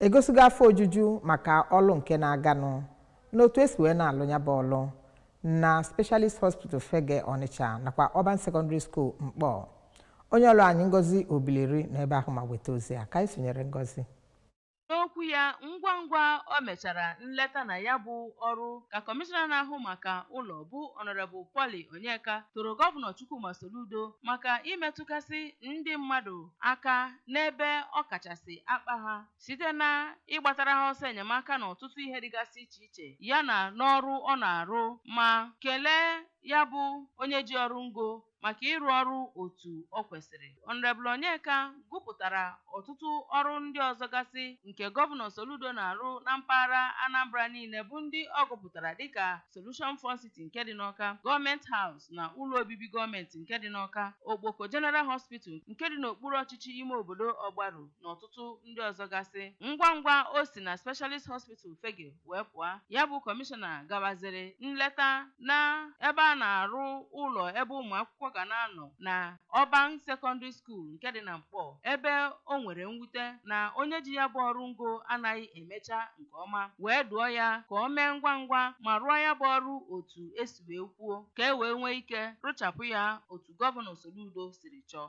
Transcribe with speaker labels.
Speaker 1: Egosigo afọ ojuju maka ọlụ nke na-aganụ n'otu esi wee na-alụ ya bụ ọlụ na Specialist Hospital Fegge Onitsha nakwa Urban Secondary School Nkpor. Onye ọlụ anyị Ngozi Obileri n'ebe ahụ ma weta ozi a ka anyị sonyere Ngozi.
Speaker 2: N'okwu ya ngwa ngwa o mechara nleta na ya bụ ọrụ, ka kọmishọna na-ahụ maka ụlọ bụ Honorable Polly Onyeka toro Gọvanọ Chukwuma Soludo maka imetụkasị ndị mmadụ aka n'ebe ọ kachasị akpa ha site na ịgbatara ha ọsọ enyemaka na ọtụtụ ihe dịgasị iche iche ya na n'ọrụ ọ na-arụ, ma kelee ya bụ onye ji ọrụ ngo maka ịrụ ọrụ otu o kwesịrị. Honorable Onyeka gụpụtara ọtụtụ ọrụ ndị ọzọ gasị nke Gọvanọ Soludo na-arụ na mpaghara Anambra niile, bụ ndị ọ gụpụtara dịka Solution Fun City nke dị n'Awka, Government House na ụlọ obibi gọọmenti nke dị n'Awka, Okpoko General Hospital nke dị n'okpuru ọchịchị ime obodo Ọgbaru na ọtụtụ ndị ọzọ gasị. Ngwa ngwa o si na Specialist Hospital Fegge wee pụọ, ya bụ kọmishọna gawaziri nleta na ebe a na-arụ ụlọ ebe ụmụ akwụkwọ ga na-anọ na Urban Secondary School nke dị na Nkpor, ebe o nwere mwute na onye ji ya bụ ọrụ ngo anaghị emecha nke ọma, wee dụọ ya ka o mee ngwa ngwa ma rụọ ya bụ ọrụ otu esi wee kwuo, ka e wee nwee ike rụchapụ ya otu Gọvanọ Soludo siri chọọ.